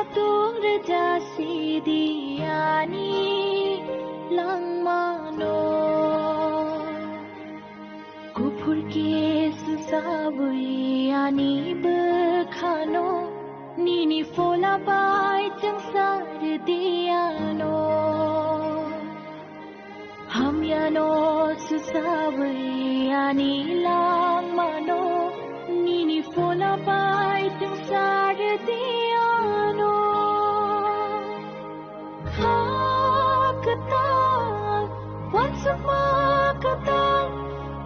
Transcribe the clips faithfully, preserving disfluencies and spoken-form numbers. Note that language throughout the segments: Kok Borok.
Tung rwja sidi ani langmano. Kuphur kesu sawi ani bwkhano, nini phola bai chwngsar di ano. Hamyano susawi ani langmano, nini phola bai chwngsar di ano. Kha kwtal, uansukma kwtal,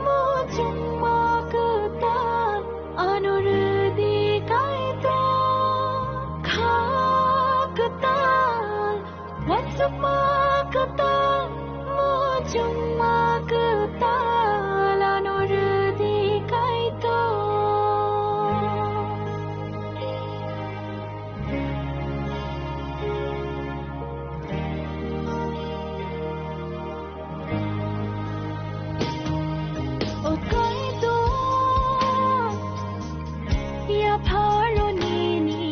muchungma kwtal, ano rwdi Kaitor. Kha kwtal, uansukma kwtal, muchungma kwtal, ano rwdi Kaitor. O Kaitor, yapharo nini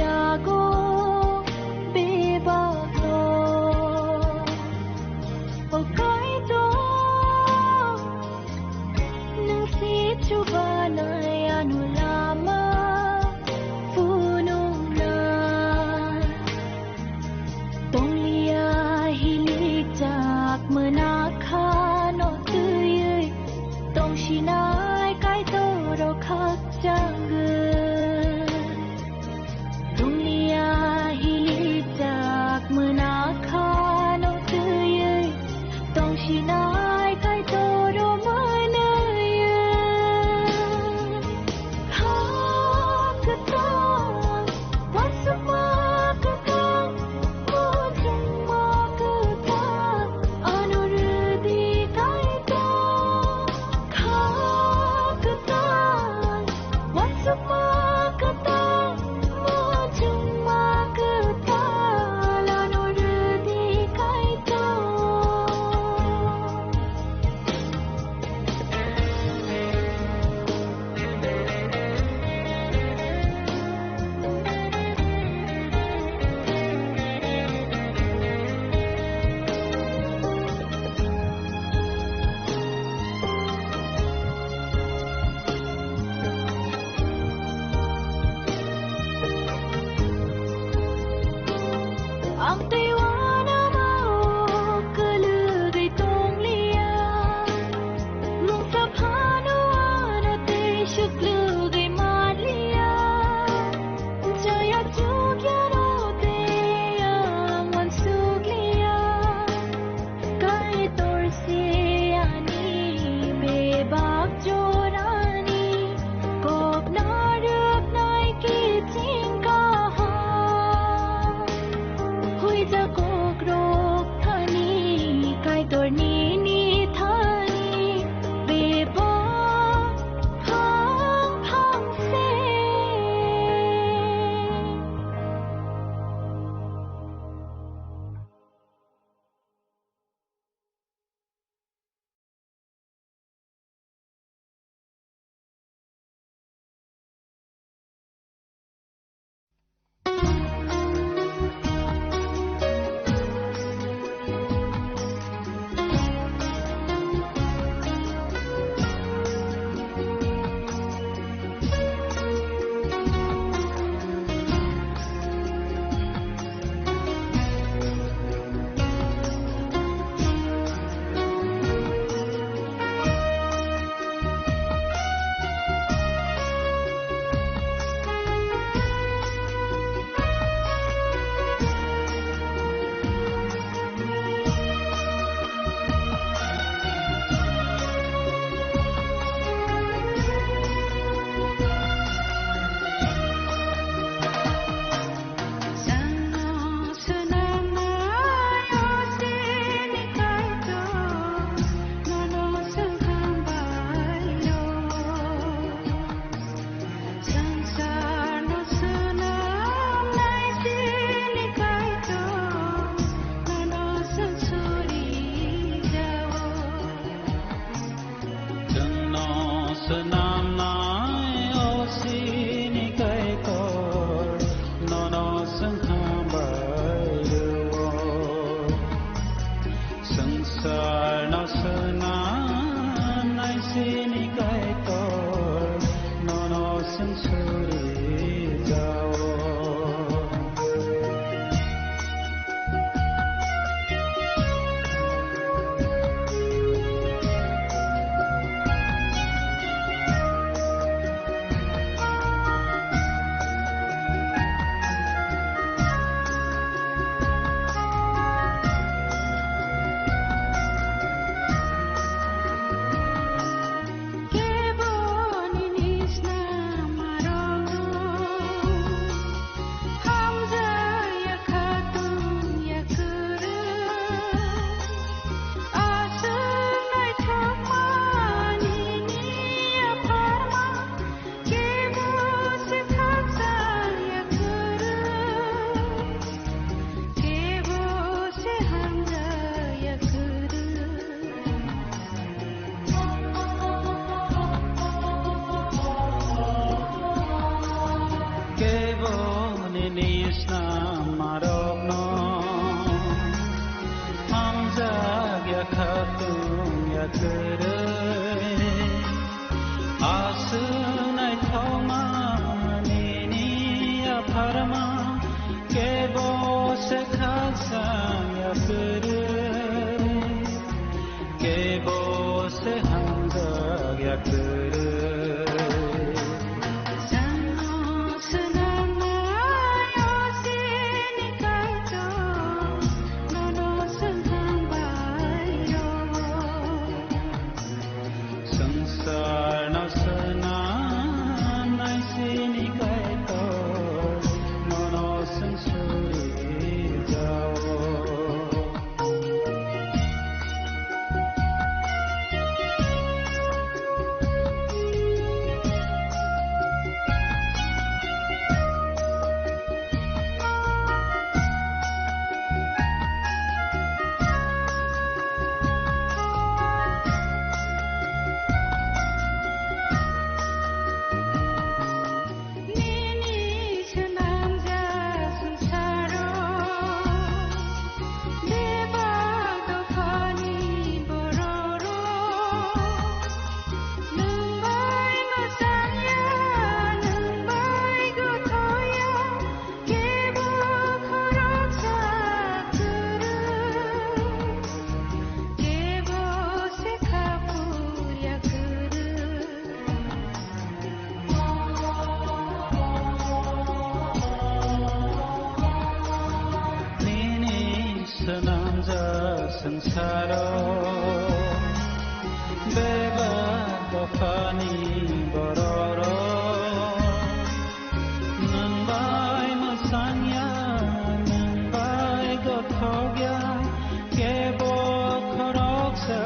yago bebak rok. Sang ya kwrwi, kebo se hamjak ya kwrwi. Sano swnamnai o sini Kaitor, nono swngthang bai rwo. Swngcharno swnamnai sini Kaitor, nono swng suri jao. Nini swnamjak swngcharo bebak dophani bororok nwng bai mwchangya, nwng bai gothoya. Kebo khoroksa kwrwi, kebo se kha phurya kwrwi. Nini swnamjak swngcharo bebak dophani bororok nwng bai mwchangya, nwng bai gothokya, kebo khoroksa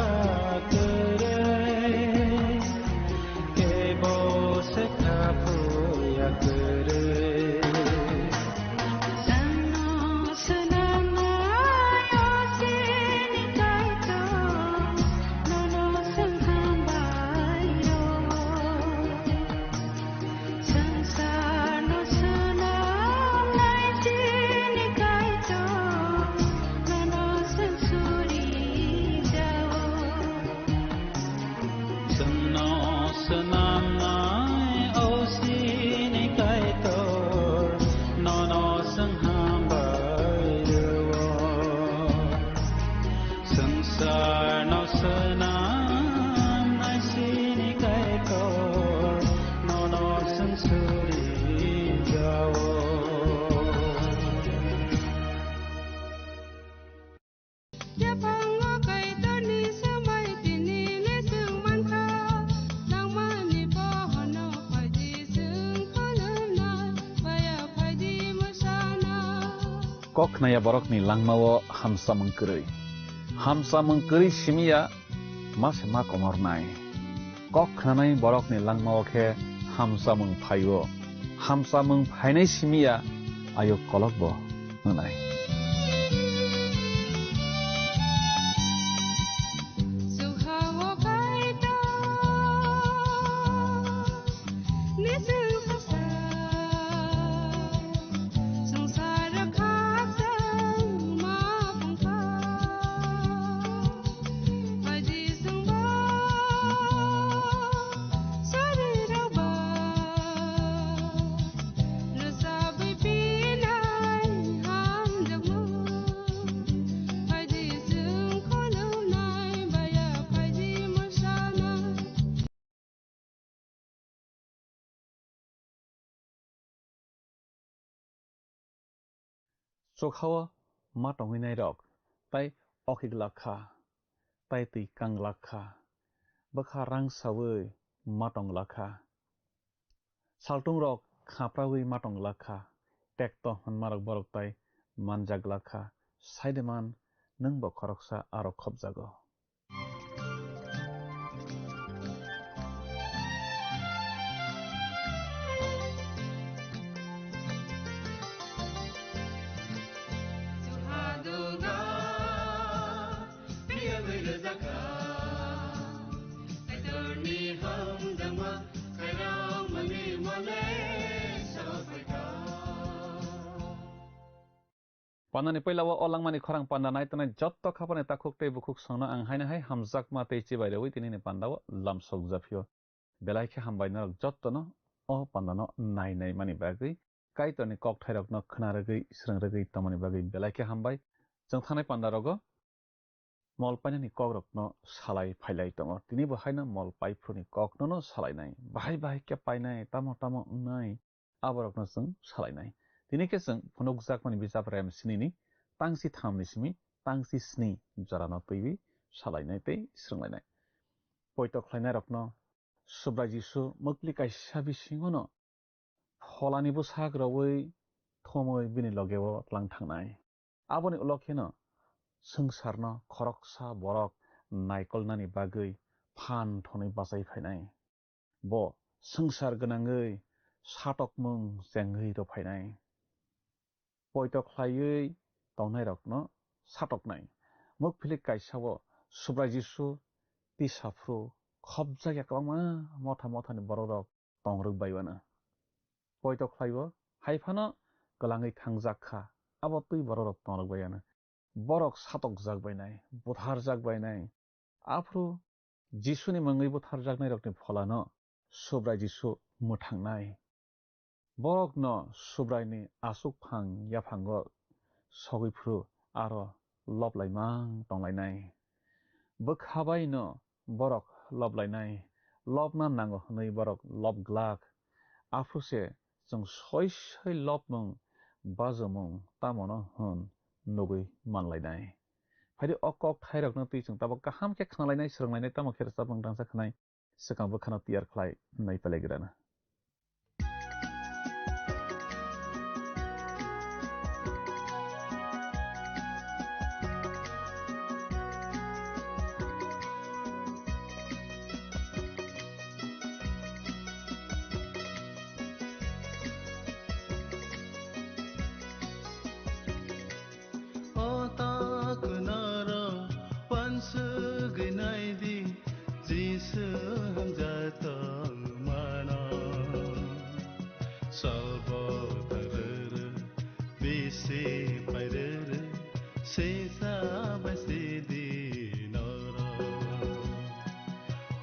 kwrwi, kebo se kha phurya kwrwi. Sano swnamnai o sini Kaitor, nono swngthang bai rwo. Swngcharno swnamnai chini Kaitor, nono swng suri jao. Chwngno swnamnai o chini Kaitor, nono swng hambai rwo. Swngcharno swnamnai chini Kaitor, nono swng suri jao. Yaphango Kaitorni swmai tini le chwng mankha, nangmani bohono phaidi chwng khulumnai, baya phaidi mwsana. Kok khnaya borokni langmao hamsamung kwrwi. Hamsamung kwrwi simiya ma se ma komornai. Kok khnanai borokni langmao khe hamsamung phaio. Hamsamung phainai simiya ayuk kolokbo hwnai. Chokhao ma tongwi nairok tai okhi glak kha, tai twi kang glak kha, bwkha rang saui ma tong glak kha. Saltung rok khapraui ma tong glak kha, tekto hwnmarok borok tai manjak glak kha, saide man nwng bo khoroksa aro khopjago. Pandani puila o langmani khorang panda nai tongnai jotto khapani takhuk tei bukhuk songno ang haino hai hamjakma tei chibai rwui tinini pandao lamsok japhio. Belai khe hambai norok jottono o pandano nai nai mani bagwi, Kaitorni kokthairokno khna rwgwi, srwng rwgwi tongmani bagwi belai khe hambai. Chwng thanai panda rogo mol painani kokrokno salai phailai tongo. Tini bo haino mol paiphuruni koknono salainai. Bahai bahai khe painai, tamo tamo wngnai, aborokno chwng salainai. Tini khe chwng phunukjakmani bijap rem sinini tangsi thamni simi tangsi sni jorano twiwi salainai tei swrwnglainai. Poito khlainairokno Subrai Jisu mokli kaisa bisingono pholani bwsak rwui thumui bini logeo tlang thangnai. Aboni ulo kheno swngcharno khoroksa borok naikolnani bagwi phan thwnwi bachai phainai. Bo swngchar gwnangwi satokmung chengwi rw phainai. Poito khlaiwi tongnairokno satoknai. Mukphilik kaisao Subrai Jisu tisa phuru khopjakya kwbangma motha mothani borokrok tongrwk bai uanw. Poito khlaiwi hai phano kwlangwi thangjak kha, abo twi borokrok tongrwk bai uanw. Borok satokjak bainai, butharjak bainai. Aphuru Jisuni mungwi butharjaknairokni pholano Subrai Jisu mwthangnai. Borokno Subraini aswk phang yaphango sogwi phuru aro lob laimang tonglainai. Bwkha baino borok lob lainai, lobna nango hwnwi borok lob glak. Aphuru se chwng soi soi lobmung bajomung tamono hwn nugwi manlainai. Phaidi o kok thairokno twi chwng tabuk kaham khe khnalainai, swrwnglainai, tamo khe rwchapmung tangsa khnai, swkang bwkhano tiyar khlai nai pelegrana. O ta kunaro wansugwi naidi, Jisu hamjak tongmano. Salbo tarere, bisi pairere, sisa bai sidi noro.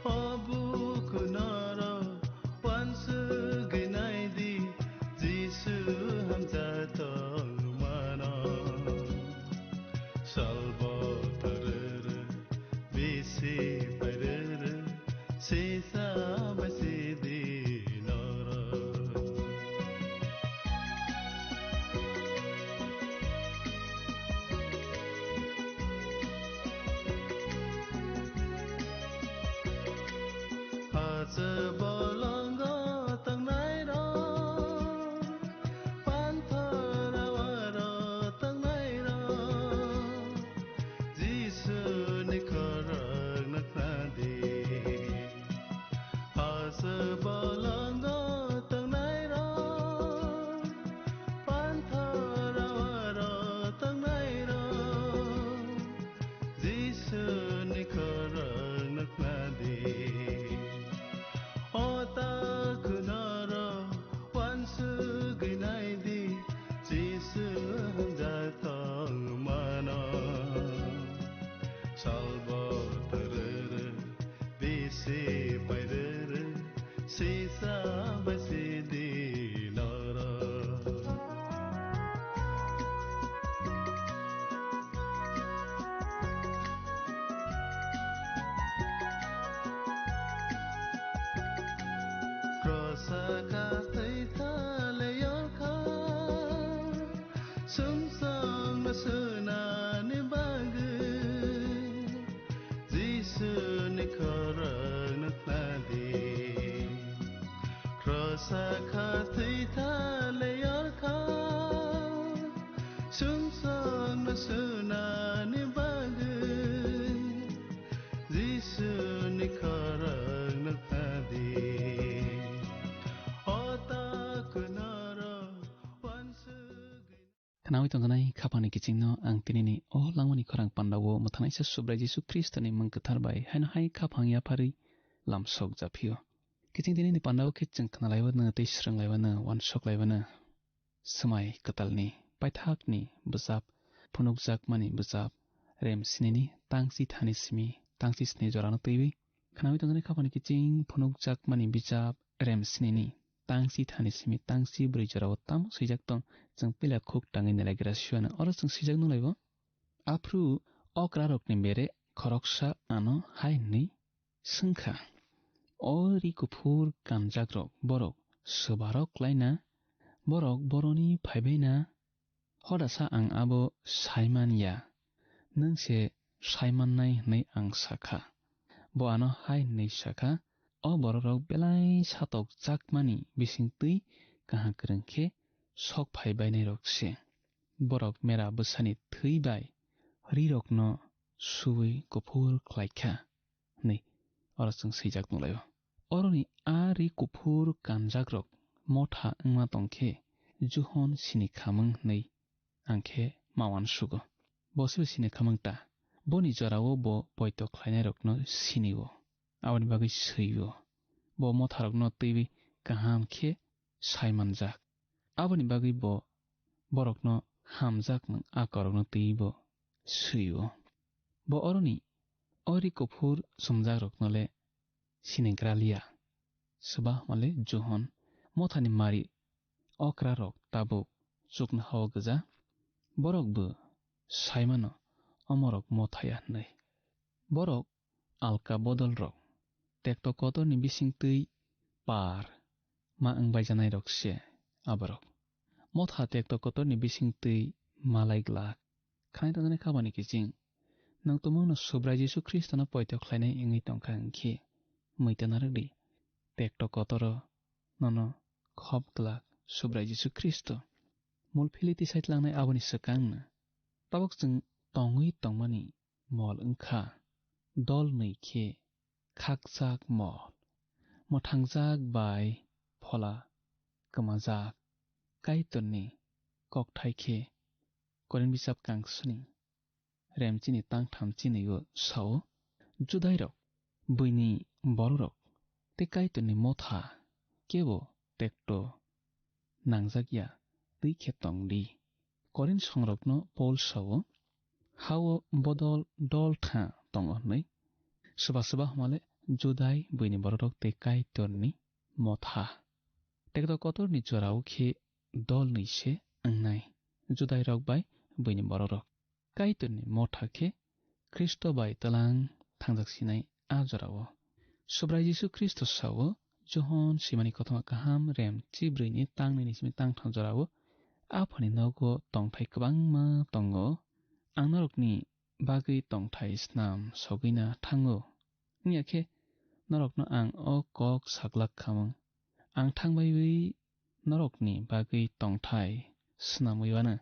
O buku noro, wansugwi naidi, Jisu hamjak tongmano. Salbo tarere, bisi pairere, sisa bai sidi noro. Hache bolongo tangnairok, panthor awaro tangnairok, Jisuni khorang nuknadi. Hache bolongo tangnairok, panthor awaro tangnairok, Jisuni khorang nuknadi. O ta kunaro wansugwi naidi, Jisu hamjak tongmano. Salbo tarere, bisi pairere, sisa bai sidi noro. Krosa kathwi thale yorkha, sumsokno swnani bagwi, Jisuni khorang nuknadi. Krosa kathwi thale yorkha, sumsokno swnani bagwi, Jisuni khorang nuknadi. O ta kunaro wansugwi. Khnaui tongjanai khapangni kichingno ang tinini o langmani khorang pandao mwthanaisa Subrai Jisu Khristoni mung kwthar bai haino hai khapang yapharwi lamsok japhio. Kiching tinini pandao khe chwng khnalaiwano tei swrwnglaimano, uansoklaimano. Swmai kwtalni paithakni bwchap, phunukjakmani bwchap, rem sinini tangsi thani simi tangsi sni jorano twiwi. Khnaui tongjanai khapangni kiching phunukjakmani bwchap, rem sinini tangsi thani simi tangsi bwrwi jorao tamo swijak tong, chwng puila khuk tangwi nailagra siwano oro chwng swijak nunglaibo. Aphuru okrarokni bere khoroksa ano hai hwnwi swng kha, "O ri kuphur kanjakrok, borok swbarok klai na? Borok boroni phaibai na? Hodasa ang abo sai man ya, nwng se sai mannai hwnwi ang sa kha." Bo ano hai hwnwi sa kha, "O bororok belai satokjakmani bising twi kaham kwrwng khe sok phai bainairok se. Borok mera bwsani thwi bai rirokno suwi kuphur khlai kha," hwnwi oro chwng swijak nukhlaio. Oroni a ri kuphur kanjakrok motha wngma tong khe Johon sini khamwng hwnwi ang khe ma uansugo. Bo se sini khamwng ta. Boni jorao bo poito khlainairokno sini-o. Aboni bagwi swi-o. Bo motharokno twiwi kaham khe sai manjak. Aboni bagwi bo borokno hamjakmung akorokno twiwi bo swi-o. Bo oroni o ri kuphur chumjakrokno le sinigra liya. Swbahmale Johon mothani mari okrarok tabuk chuknohao gwja. Borok bo saimano omorok mothaya hwnwi. Borok alka bodolrok, tekto kotorni bisingtwi par ma wngbaijanairok se aborok. Motha tekto kotorni bisingtwi malai glak. Khanai tongjaknai khabani kiching, nwng tumungno Subrai Jisu Khristono poito khlainai wngwi tongkha hwnkhe, muitu narwkdi, tekto kotoro nono khop glak Subrai Jisu Khristo. Mul philiti saitlangnai aboni swkangno tabuk chwng tongwi tongmani mol wngkha, dol nwi khe khakjak mol, mwthangjak bai phola kwmajak. Kaitorni kokthai khe Korin bisap kangsani remchini tangtham chinwi-o sao, Judairok, buini bororok tei Kaitorni motha kebo tekto nangjak ya twi khe tong di. Korin songrokno Pol sao, ha-o bodol dol thang tongo hwnwi. Swba swba hwnmale Judai buini bororok tei Kaitorni motha. Tekto kotorni jorao khe dol nwi se wngnai, Judairok bai buini bororok. Kaitorni motha khe Khristo bai tlang thangjak sinai a jorao. Subrai Jisu Khristo sao, Johon simani kothoma kaham rem chibrwini tangnini simi tangtham jorao, Aphani nogo tongthai kwbangma tongo, ang norokni bagwi tongthai snam sogwina thango. Wngya khe norokno ang o kok saglak khamung. Ang thangbaiwi norokni bagwi tongthai snamwi uanw.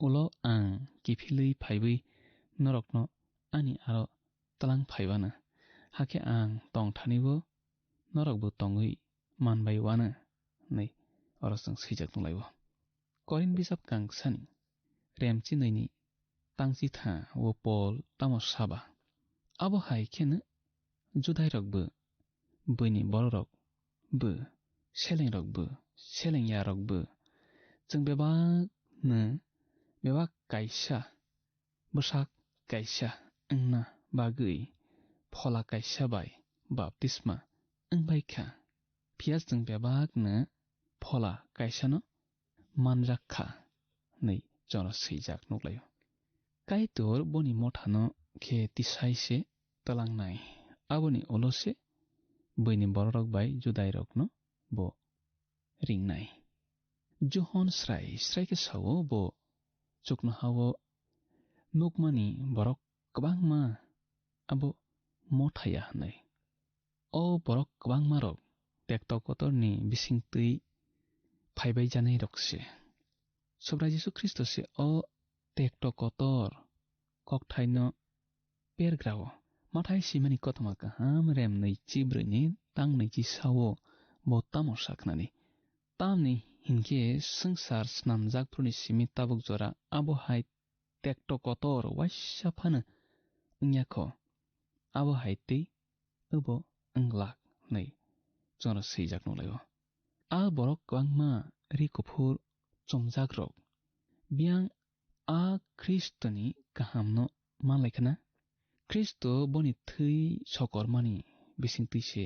Ulo ang kiphilwi phaiwi norokno ani aro tlang phai uanw. Hakhe ang tongthanibo norokbo tongwi manbai uanw, hwnwi oro chwng swijak nukhlaio. Korin bisap kangsani remchinwini tangchitha o Pol tamo saba? Abo hai kheno Judairokbo, buini bororokbo, selengrokbo, selengyarokbo, chwng bebakno bebak kaisa, bwsak kaisa wngna bagwi phola kaisa bai baptisma wngbai kha. Phiya chwng bebakno phola kaisano manjak kha hwnwi chwngno swijak nuklaio. Kaitor boni mothano khe tisai se tlangnai, aboni ulo se buini bororok bai Judairokno bo ringnai. Johon srai srai khe sao, bo chuknoha-o nukmani borok kwbangma abo mothaya hwnwi. O borok kwbangmarok tekto kotorni bisingtwi phaibai janairok se. Subrai Jisu Khristo se o tekto kotor kokthaino pergrao. Mathai simani kothoma kaham rem nwichi brwini tang nwichi sao, bo tamo sakhnani. Tamni hinkhe swngchar snamjak phuruni simi tabuk jora abo hai tekto kotor waisa phano wngya kho, abo hai tei obo wng glak hwnwi chwngno swijak nukhlaio. A borok kwbangma ri kuphur chumjakrok biyang a Khristoni kahamno manlai khna? Khristo boni thwi sokormani bisingtwi se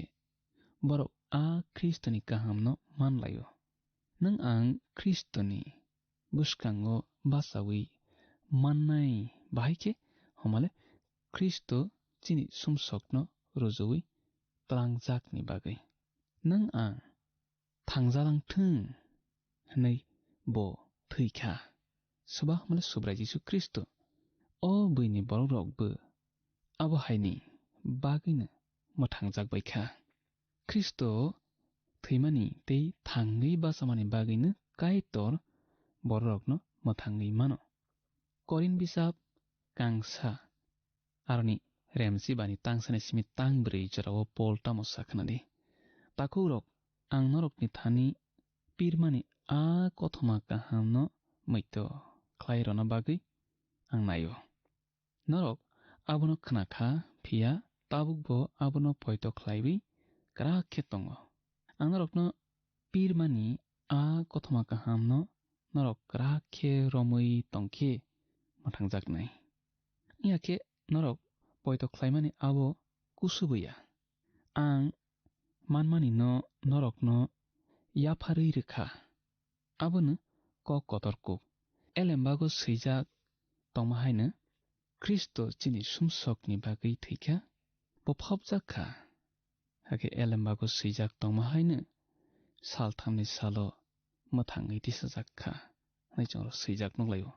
borok a Khristoni kahamno manlaio. Nwng ang Khristoni bwskango bachaui mannai Bahai khe homale Khristo chini sumsokno rujuwi twlangjakni bagwi. Nwng ang thangjalang thung hwnwi bo thwi kha. Swbakmale Subrai Jisu Khristo o buini borokrokbo abo haini bagwino mwthangjak bai kha. Khristo thwimani tei thangwi bachamani bagwino Kaitor bororokno mwthangwi mano. Korin bisap kangsa aroni remsi bani tangsani simi tang bwrwi jorao Pol tamo sa khna di, "Takhukrok, ang norokni thani pirmani a kothoma kahamno muitu khlai rwna bagwi ang naio. Norok abono khna kha, phiya tabukbo abono poito khlaiwi kwrak khe tongo. Ang norokno pirmani a kothoma kahamno norok kwrak khe romwi tong khe mwthangjaknai. Wngya khe norok poito khlaimani abo kusubu ya. Ang manmani no norokno yapharwi rwkha. Abono kok kotor kuk. Elembago swijak tongma haino Khristo chini sumsokni bagwi thwikha, bo phobjak kha." Hakhe elembago swijak tongma haino salthamni salo mwthangwi tisajak kha hwnwi chwngno swijak nukhlaio.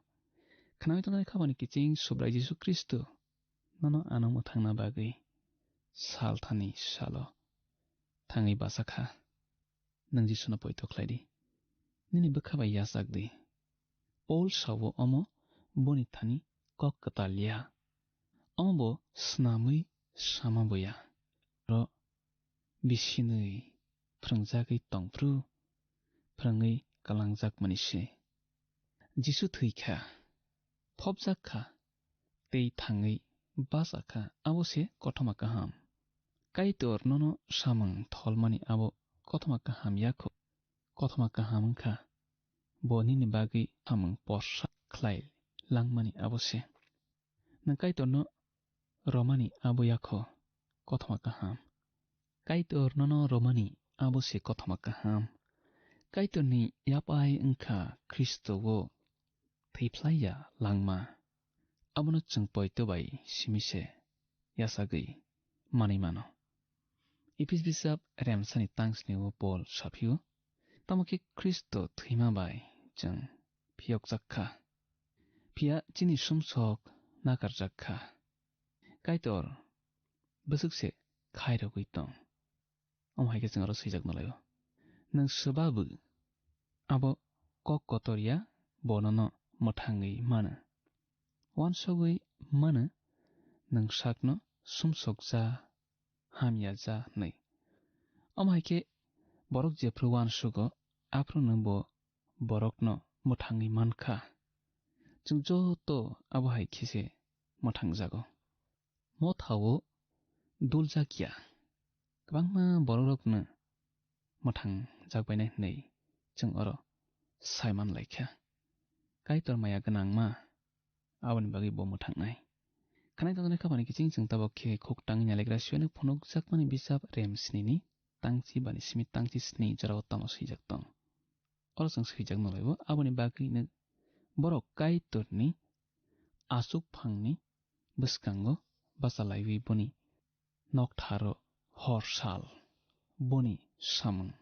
Khnawi tongnai khabani kiching Subrai Jisu Khristo nono ano mwthangna bagwi salthani salo thangwi basa kha. Nwng Jisuno poito khlai di. Nini bwkha bai yachak di. Paul sao omo boni thani kok kwtal ya. Omo bo snamwi sama bo ya. Ro bisinwi phrwngjagwi tongphru phrwngwi kwlangjak mani se. Jisu thwi kha, phobjak kha, tei thangwi bacha kha, abo se kothoma kaham. Kaitor nono samung tholmani abo kothoma kaham ya kho. Kothoma kaham wngkha bo nini bagwi samung porsa khlai langmani abo se. Nwng Kaitorno romani abo ya kho kothoma kaham. Kaitor nono romani abo se kothoma kaham. Kaitorni yapai wngkha Khristo-o thwiphlai ya langma. Abono chwng poito bai simi se yachagwi manwi mano. Ephes bisap remsani tangsni-o Pol saphio, tamo khe Khristo thwima bai chwng phiyokjak kha. Phiya chini sumsok nakarjak kha. Kaitor bwswk se khairogwi tong. Omo hai khe chwng aro swijak nalaio. Nwng swbabu abo kok kotor ya, bo nono mwthangwi mano. Wansugwi mano nwng sakno sumsok ja, hamya ja hwnwi. Omo hai khe borok jephru wansugo, aphruno bo borokno mwthangwi man kha. Chwng joto abo hai khe se mwthangjago. Mothao duljak ya. Kwbangma borokrokno mwthang jakbainai hwnwi chwng oro saiman laikha. Kaitor maya gwnangma aboni bagwi bo mwthangnai. Khanai tongjaknai khabani kiching chwng tabok khe khuk tangwi nailagra siweno phunukjakmani bisap rem snini tangchi bani simi tangchi sni jorao tamo swijak tong. Oro chwng swijak nolaibo aboni bagwino borok Kaitorni aswk phangni bwskango bachalaiwi boni noktharo hor sal boni samung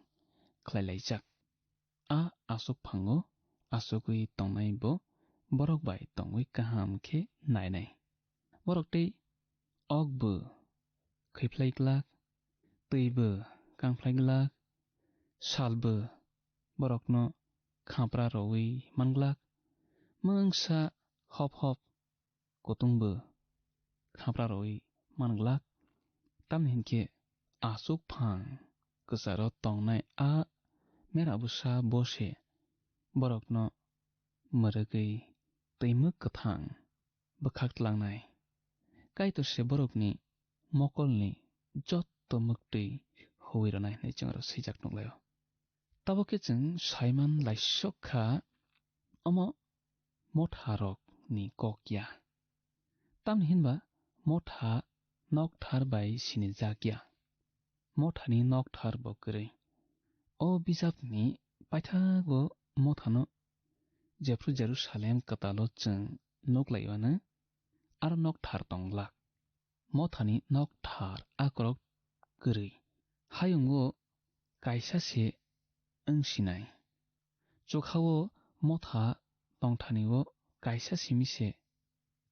khlailaijak. A aswk phango achugwi tongnai bo borok bai tongwi kaham khe nainai. Borok tei okbo khwiphlai glak, twibo kangphlai glak, salbo borokno khapra rwui man glak, mungsa hop hop kutung bo khapra rwi man glak. Tamni hinkhe aswk phang kwcharo tongnai a mera bwsa bo se borokno mwrwgwi twi mwk kwthang bwkhak tlangnai. Kaitor se borokni mokolni jotto mwktwi huwi rwnai hwnwi chwng aro swijak nukhlaio. Tabok khe chwng saiman laisok kha, omo motharokni kok ya. Tamni hinba motha nokthar bai sinijak ya. Mothani nokthar bo kwrwi. O bijapni paithago mothano jephru Jerusalem kwtalo chwng nuklaio ano. aro nokthar tong glak. Mothani nokthar akorok kwrwi, hayungo kaisa se wng sinai. Chukha-o motha tongthani-o kaisa simi se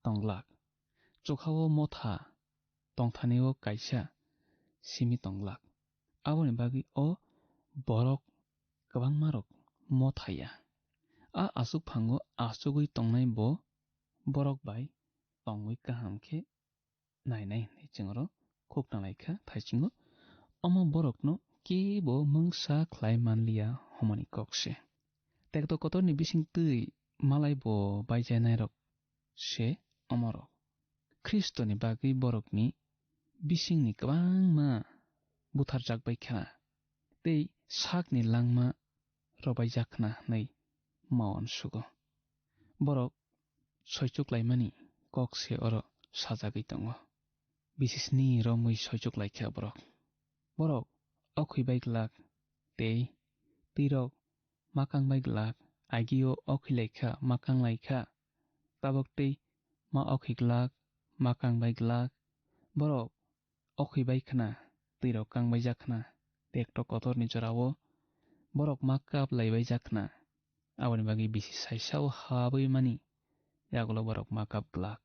tong glak. Chukha-o motha tongthani-o kaisa simi tong glak. Aboni bagwi o borok kwbangmarok motha ya. A achukphango achugwi tongnai bo borok bai tongwi kaham khe nainai hwnwi chwng oro khuk nalaikha thaisingo. Omo borokno kebo mungsa khlai manliya hwnmani kok se. Tekto kotorni bising twi malai bo baijainairok se omorok. Khristoni bagwi borokni bisingni kwbangma butharjak bai kha tei sakni langma robaijak khna hwnwi ma uansugo. Borok soichuk laimani kok se oro sajagwi tongo. Bisi sni romwi soichuk laikha borok. Borok okhwi bai glak tei twirok ma kang bai glak, agio okhwi laikha, ma kang laikha. Tabok tei ma okhwi glak, ma kang bai glak. Borok okhwi bai khna, twirok kang bai jak khna. Tekto kotorni jorao borok ma kap lai bai jak khna. Aboni bagwi bisi saisa-o habwi mani yagulo borok ma kap glak.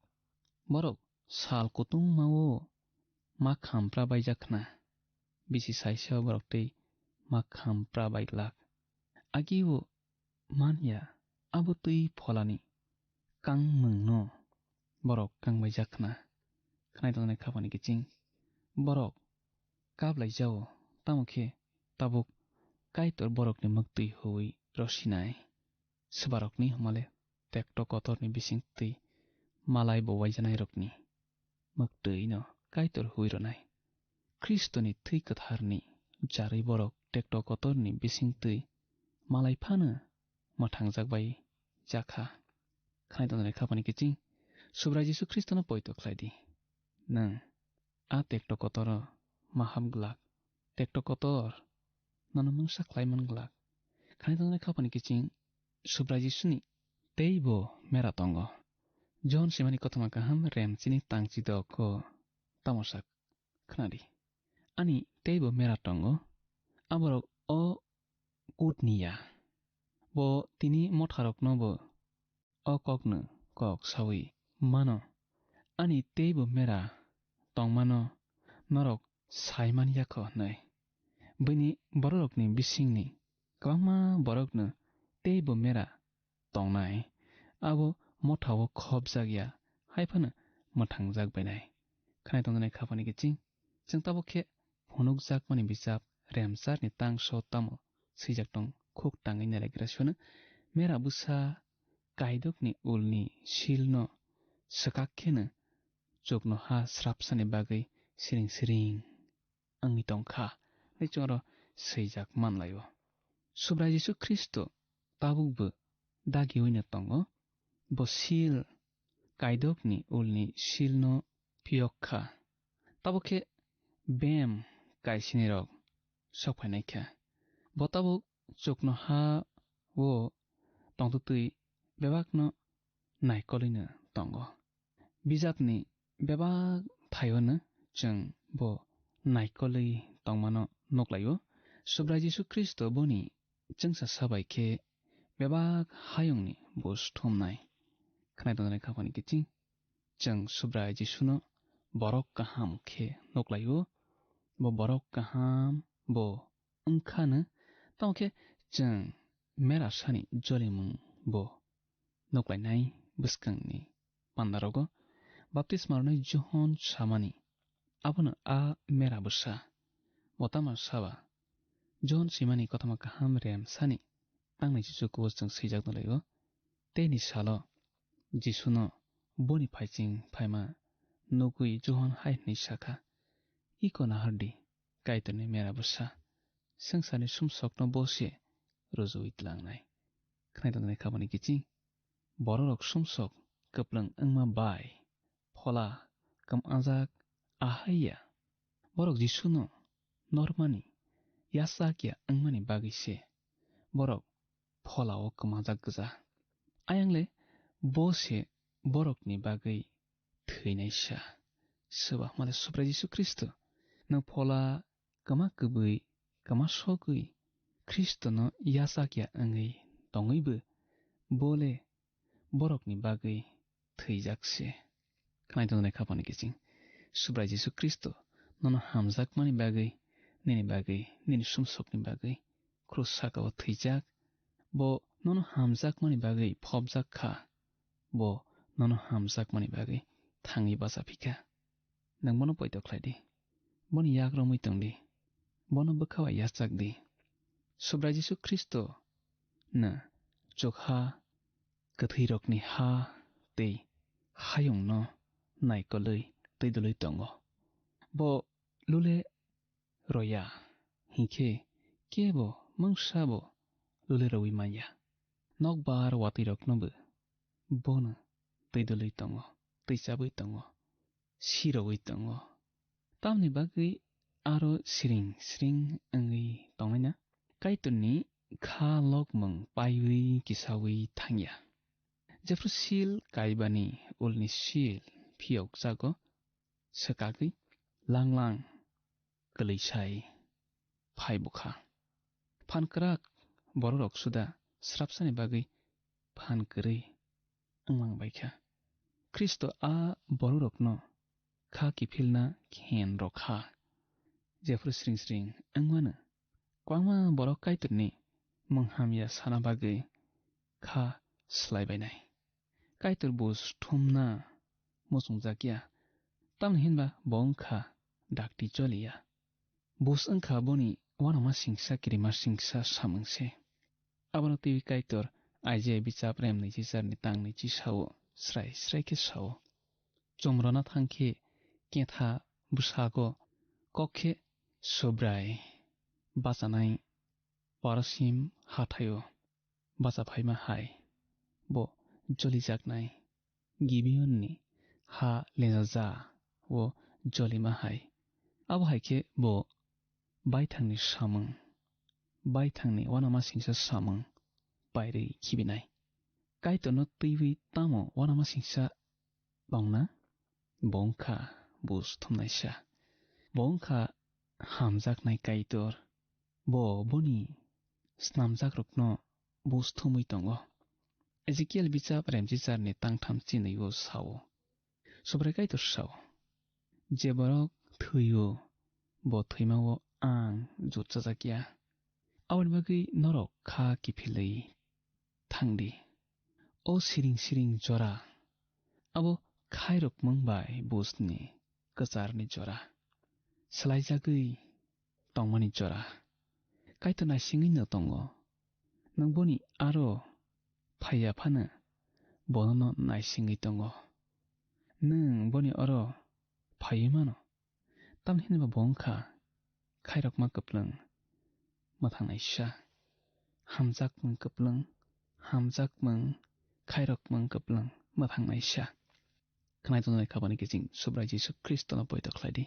Borok sal kutungma-o ma khampra bai jak khna. Bisi saisa-o borok tei ma khampra bai glak. Agi-o man ya abo twi pholani kangmungno borok kang bai jak khna. Khnai tongnai khapani kiching borok kap lai jao, tamo khe tabuk Kaitor borokni mwktwi huwi rosinai. Swbarokni hwnmale tekto kotorni bising twi malai bo waijanairokni mwktwino Kaitor huwi rwnai. Khristoni thwi kwtharni jarwi borok tekto kotorni bising twi malai phano mwthangjak bai jakha. Khnai tongnai khapani kiching Subrai Jisu Khristono poito khlai di. Nwng a tekto kotoro ma hap glak. Tekto kotor nono mungsa khlai man glak. Khnai tongnai khapani kiching Subrai Jisuni teibo mera tongo. Johon simani kothoma kaham rem chini tangchi doko tamo sak khnadi. Ani teibo mera tongo. Aborok o kutni ya. Bo tini motharokno bo o kokno kok sawi mano. Ani teibo mera tongmano norok sai man yakho hwnwi. Bini bororokni bisingni kwbangma borokno teibo mera tongnai. Abo mothao khopjak ya, hai phano mwthangjak bainai. Khnai tongjaknai khapani kiching, chwng tabuk khe phunukjakmani bijap Remcharni tangso tamo swijak tong khuk tangwi nailagra sino. Mera bwsa kaidokni ulni silno swkak kheno chuknoha srapsani bagwi siring siring wngwi tong kha, hwnwi chwng oro swijak man lai-o. Subrai Jisu Khristo tabukbo dagiwino tongo, bo sil kaidokni ulni silno phiyok kha. Tabuk khe bem kaisinirok sok phainai kha. Bo tabuk chuknoha-o tongtwtwi bebakno naikolwino tongo. Bijapni bebak thaio'-no chwng bo naikolwi tongmano nuklaio. Subrai Jisu Khristo boni chwngsa sabai khe bebak hayungni buj thumnai. Khnai tongjaknai khapani kiching, chwng Subrai Jisuno borok kaham khe nuklaio. Bo borok kaham bo wngkhano, tamo khe chwng merasani jolimung bo nuklainai. Bwskangni pandarogo baptisma rwnai Johon samani, abono a mera bwsa. Bo tamo saba? Johon simani kothoma kaham rem sani tangnai chuchu kubus chwng swijak nulaio. Teini salo Jisuno boni phaiching phaima nugwi Johon hai hwnwi sakha, "Iko nahardi, Kaitorni mera bwsa, swngcharni sumsokno bo se rujuwi tlangnai." Khnai tongjaknai khapani kiching, bororok sumsok kwplwng wngma bai phola kwmajak ahaiya. Borok Jisuno normani yachak ya wngmani bagwi se borok pholao kwmajak gwja. Ayangle bo se borokni bagwi thwinaisa. Swbakmale Subrai Jisu Khristo. Nwng phola kwma kwbwi, kwma sogwi Khristono yachakya wngwi tongwibo bole borokni bagwi thwijak se. Khwnai tongnai khapani kiching. Subrai Jisu Khristo nono hamjakmani bagwi, nini bagwi, nini sumsokni bagwi krus saka-o thwijak. Bo nono hamjakmani bagwi phobjak kha. Bo nono hamjakmani bagwi thangwi bacha phikha. Nwng bono poito khlai di. Boni yak romwi tong di. Bono bwkha bai yachak di. Subrai Jisu Khristo no chokha kwthwirokni ha tei hayungno naikolwi twi dwlwi tongo. Bo lule roya, hinkhe kebo mungsa bo lule rowi manya. Nokbar watwiroknobo bono twi dwlwi tongo, twi chabwi tongo, sirowi tongo. Tamni bagwi aro siring siring wngwi tongnaina? Kaitorni kha lokmung paiwi kisawi thangya. Jephru sil kaibani ulni sil phiyokjago swkagwi lang lang kwlwisai phai bwkha. Phan kwrak bororok suda srapsani bagwi phan kwrwi wnglang baikha. Khristo a bororokno kha kiphilna khen rwkha. Jephru sring sring wngmano, kwbangma borok Kaitorni mung hamya sana bagwi kha slai bainai. Kaitor bus thumna muchungjakya, tamni hinba bo wngkha dakti choliya. Bus wngkha boni uanama singsa kirima singsa samung se. Abono twiwi Kaitor Isaiah bichap rem nwichi charni tang nwichi sao, srai srai khe sao. Chumrona thang khe ketha bwsago kok khe Subrai bachanai Parasim hathaio bacha phaima hai bo jolijaknai Gibeonni ha lenjaja o jolima hai. Abo hai khe bo baithangni samung, baithangni uanama singsa samung pairwi khibinai. Kaitorno twiwi tamo uanama singsa tongna? Bo wngkha bus thumnaisa. Bo wngkha hamjaknai Kaitor. Bo boni snamjakrokno bus thumwi tongo. Ezekiel bichap remchicharni tangtham chinwi o sao. Subrai Kaitor sao, "Je borok thwi-o, bo thwima-o ang jutsajakya. Aboni bagwi norok kha kiphilwi thang di. O siring siring jora, abo khairokmung bai busni kwcharni jora, swlaijagwi tongmani jora. Kaitor naisingwi'-no tongo. Nwng boni aro phaiya phano bo nono naisingwi tongo. Nwng boni aro phaiwi mano. Tamni hwnba bo wngkha khairokma kwplwng mwthangnaisa. Hamjakmung kwplwng, hamjakmung, khairokmung kwplwng mwthangnaisa." Khwnai tongnai khapani kiching Subrai Jisu Khristono poito khlai di.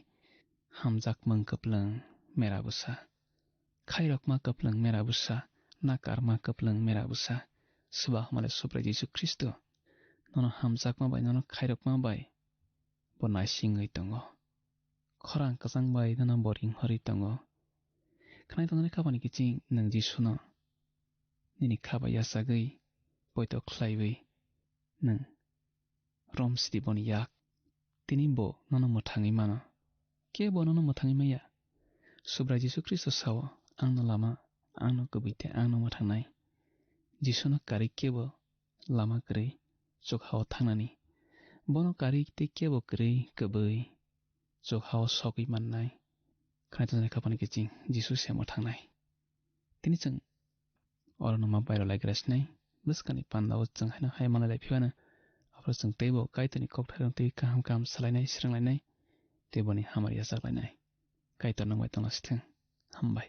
Hamjakmung kwplwng mera bwsa. Khairokma kwplwng mera bwsa. Nakarma kwplwng mera bwsa. Swbakmale Subrai Jisu Khristo nono hamjakma bai, nono khairokma bai bo naisingwi tongo. Khorang kwchang bai nono bo ringhorwi tongo. Khwnai tongnai khapani kiching nwng Jisuno nini kha bai yachagwi poito khlaiwi nwng romsidi boni yak. Tini bo nono mwthangwi mano. Kebo nono mwthangwi maya. Subrai Jisu Khristo sao, "Angno lama, angno kwbwi tei angno mwthangnai." Jisuno karwi kebo lama kwrwi chuk hao thangnani. Bono karwi tei kebo kwrwi kwbwi chuk hao sogwi mannai. Khwnai tongnai khapani kiching Jisu se mwthangnai. Tini chwng oro no ma pairok lai gra sinai. Bwskangni panda o chwng haino hai manlai lai phibano, aphuru chwng teibo Kaitorni kokthairokno tei kaham kaham salainai, swrwnglainai, tei boni hamari yachak lainai. Kaitor nang bai tongna sithwng. Hambai.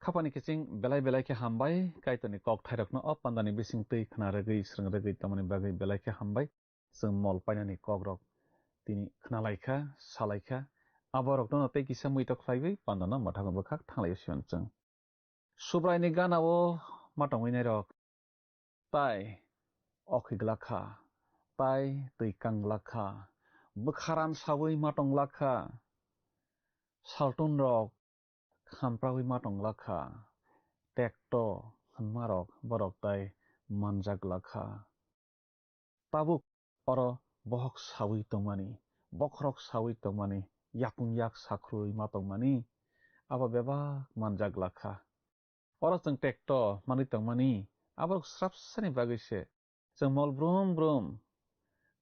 Khapani kiching belai belai khe hambai, Kaitorni kokthairokno o pandani bising twi khna rwgwi, swrwng rwgwi tongmani bagwi belai khe hambai. Chwng mol painani kokrok tini khna laikha, sa laikha. Aborokno tei kisa muitok khlaiwi pandano mwthangwi bwkhak thang lai-o siyan chwng. Subraini gana-o ma tongwi nairok tai okhigla kha. tai twi kang lakha, bwkharan sawi ma tong lakha, saltun rok khamprawi ma tong lakha, tekto hwnma rok borok tai manjak lakha. Tabuk oro bohok sawi tongmani, bokhorok sawi tongmani, yakung yak sakhruwi ma tongmani, abo bebak manjak lakha. Oro chwng tekto manwi tongmani, aborok srapsani bagwi se chwng mol brum brum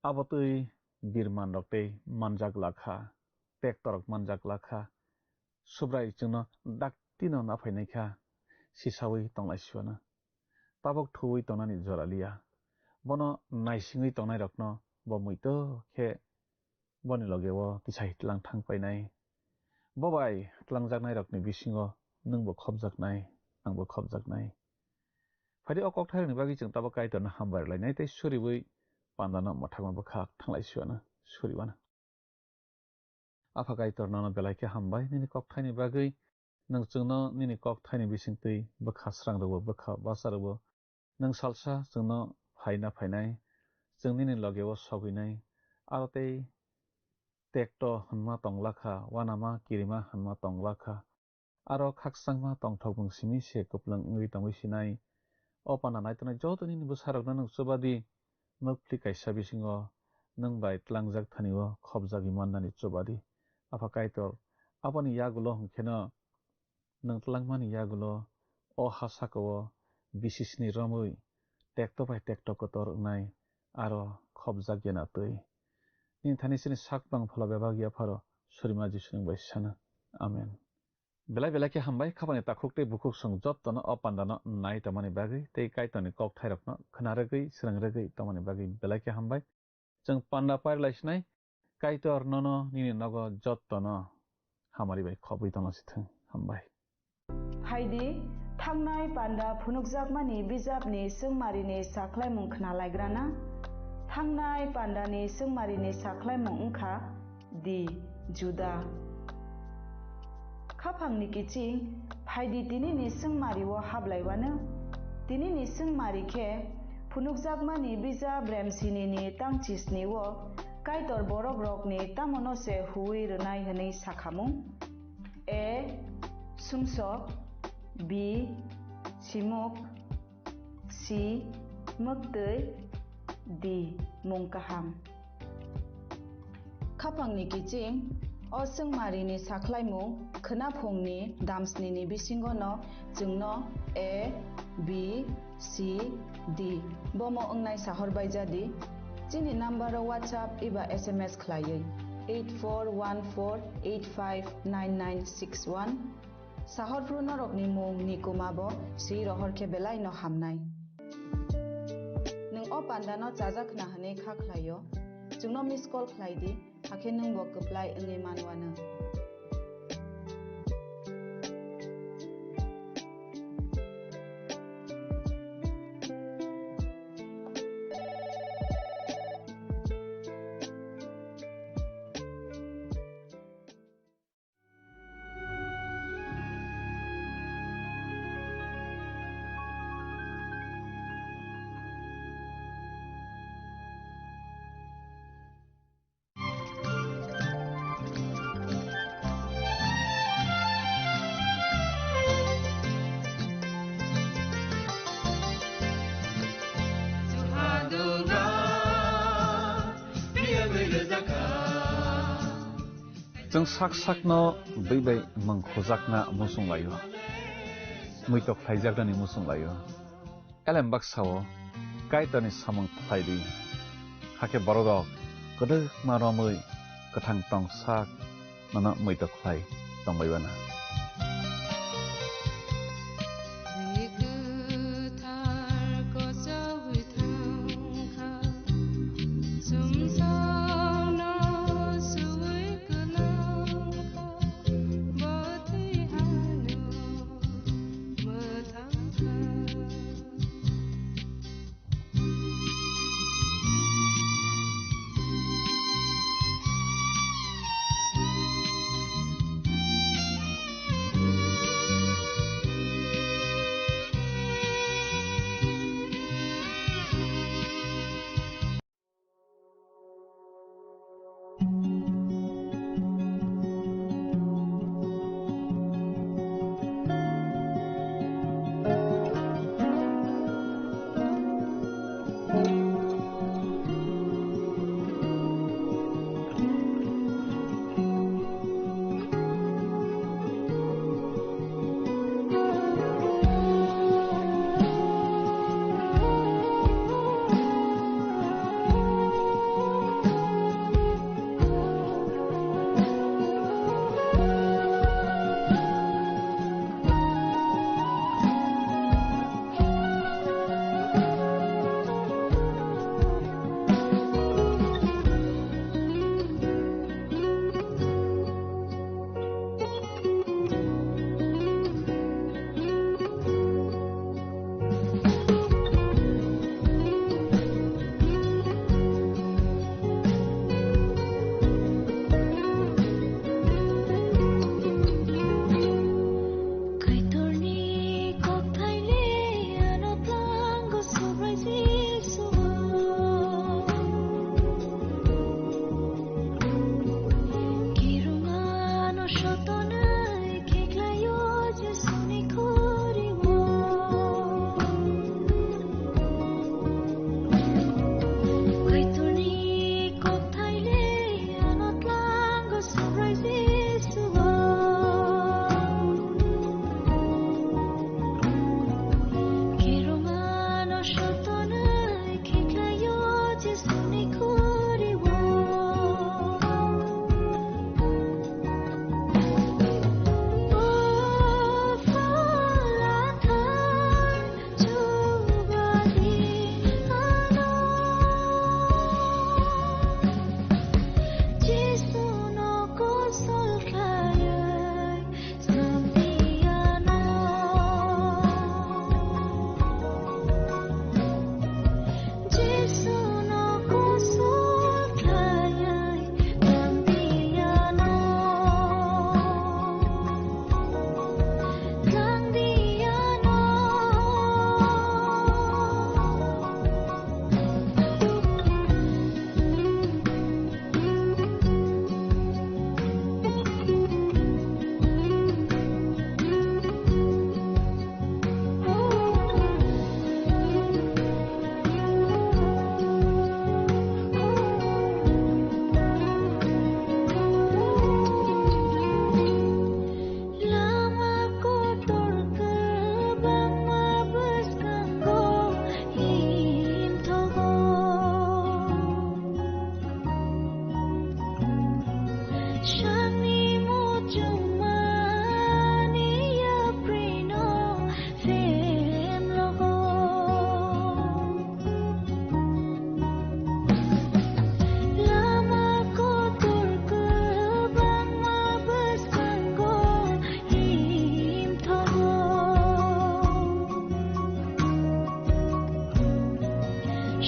abo twi birman rok tei manjak lakha, tekto rok manjak lakha. Subrai chwngno daktino naphainaikha, sisawi tonglaisiwano. Tabuk thuwi tongnani jora liya. Bono naisingwi tongnairokno bo muitu khe boni logeo tisai tlang thang painai. Bo bai tlangjaknairokni bisingo nwngbo khopjaknai, angbo khopjaknai. Phaidi o kokthairokni bagwi chwng tabuk Kaitorno hambai rwlainai tei suriwi pandano mwthangma bwkhak thanglai siwano suriwano. Apha Kaitor, nono belai khe hambai nini kokthaini bagwi. Nwng chwngno nini kokthaini bisingtwi bwkha srangrokbo, bwkha bwsarokbo nwng salsa chwngno phaina phainai, chwng nini logeo sogwinai. Aro tei tekto hwnma tong lakha, uanama kirima hwnma tong lakha. Aro khakchangma tongthok bwng simi se kwplwng wngwi tongwi sinai. O panda naitongnai joto nini bwsarokno nwng chuba di, mwkli kaisa bisingo nwng bai tlangjak thani o khopjagwi mannani chuba di. Apha Kaitor, aboni yagulo hwnkheno nwng tlangmani yagulo o ha sakao bisisni romwi tekto bai tekto kotor wngnai aro khopjak ya na twi. Nini thani chini sak bang phola bebak ya pharo surima Jisu nwng bai sana. Amen. Belai belai khe hambai, khapani takhuk tei bukhuk song jottono o pandano nai tongmani bagwi tei Kaitorni kokthairokno khna rwgwi, srwng rwgwi tongmani bagwi belai khe hambai. Chwng panda pairlai sinai, Kaitor nono nini nogo jottono hamari bai khobwi tongna sithwng. Hambai. Phaidi, thangnai panda phunukjakmani bijapni swngmarini sakhlaimung khna laigrana? Thangnai pandani swngmarini sakhlaimung wngkha, di, Juda. Khaphangni kiching, phaidi tinini swngmari-o hablaiwano. Tinini swngmari khe phunukjakmani bijap Remsinini tang chisni-o Kaitor borokrokni tamono se huwi rwnai hwnwi sakhamung. A, sumsok. B, simuk. C, mwktwi. D, mung kaham. Khapangni kiching, o swngmarini sakhlaimung khwnaphungni damsnini bisingono chwngno A, B, C, D bomo wngnai sahor baijadi. Chini number-o WhatsApp eba S M S khlaiwi eight four one four eight five nine nine six one. Sahorphru norokni mung ni kuma bo swi rohor khe belai no hamnai. Nwng o panda no chajak khna hwnwi kha khlai o, chwngno miss call khlai di, hakhe nwng bo kwplai wngwi man uanw. Chwng sak sakno bwi bai mung khujakna muchung lai-o, muitok khlaijaknani muchung lai-o. Elem baksa-o Kaitorni samung khlai di, hakhe bororok kwdwkma romwi kwthang tong sak nono muitok khlai tongbai uanw. Sangni muchungmani yaprino sem logo. Lama kotor kwbangma bwskango himthogo.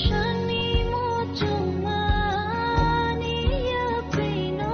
Sangni muchungmani yaprino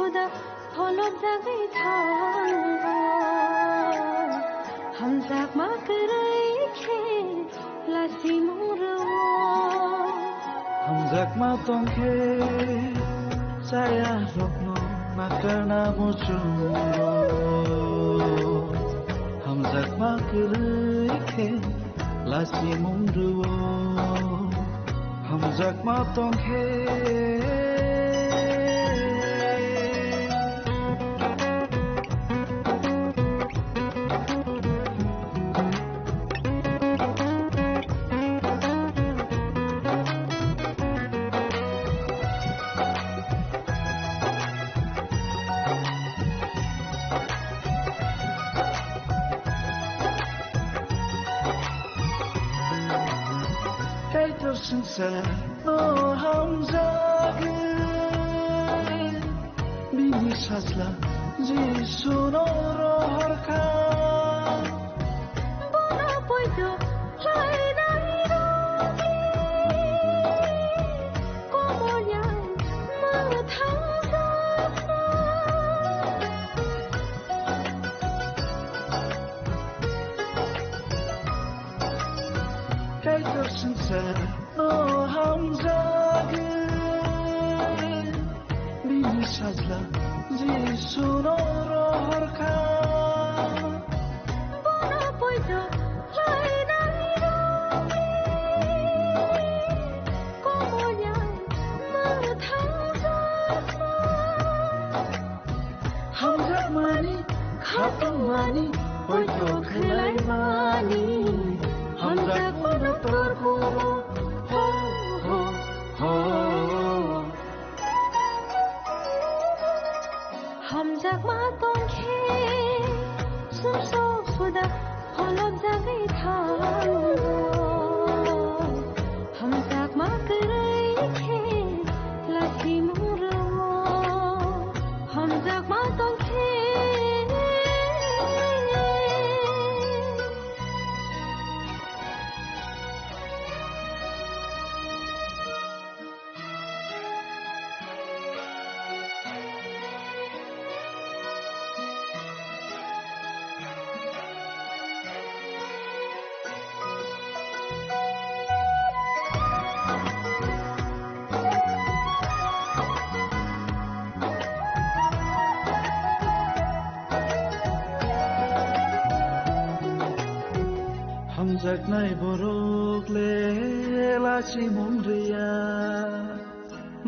Suda pholobjagwi thango, hamjakma kwrwi khe lasimung rwo. Hamjakma tongkhe chaya rokno nakarna muchungo, hamjakma kwrwi khe lasimung rwo. Hamjakma tongkhe. Kaitor swngcharno hamjagwi, bini sajla Jisuno rohorkha. Bono poito khlainai rokni komolyai mwthangjakma. Kaitor swngcharno hamjagwi, bini sajla Jisuno rohorkha. Bono poito khlainai rokni komolyai mwthangjakma. Hamjakmani, khatungmani, poito khlaimani, hamjakmano torkoro, ho, ho, ho. Hamjakma tongkhe, sumsok suda pholobjagwi thango. Hamjakma kwrwi khe lasimung rwo. Hamjakma tongkhe. Hamjaknai borok le lachi mung riya.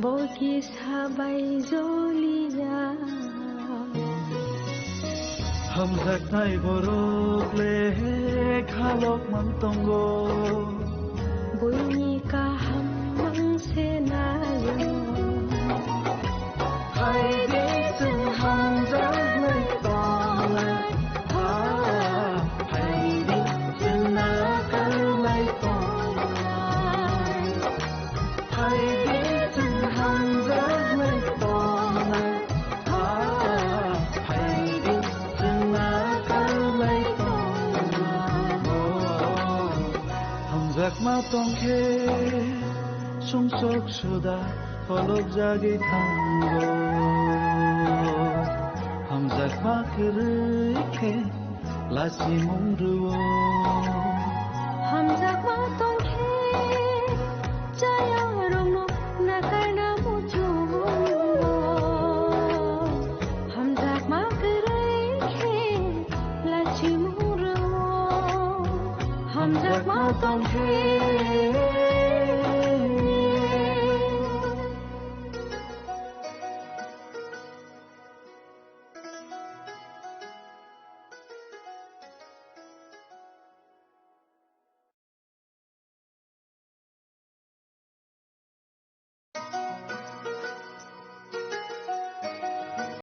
Bo kisa bai joliya. Hamjaknai borok le khalok mang tongo. Buini kaham mang se nayo. Hai de chwng hamjaknai tongnai. Ha, hai de chwng nakarnai tongnai. Hai de chwng hamjaknai tongnai, ha, hai de chwng nakarnai tongnai. Hamjakma tongkhe sumsok suda pholobjagwi thango. Hamjakma kwrwi khe lachi mung rwo. Hamjakma tongkhe chaya rokno nakarna muchungo. Hamjakma kwrwi khe lachi mung rwo. Hamjakma tongkhe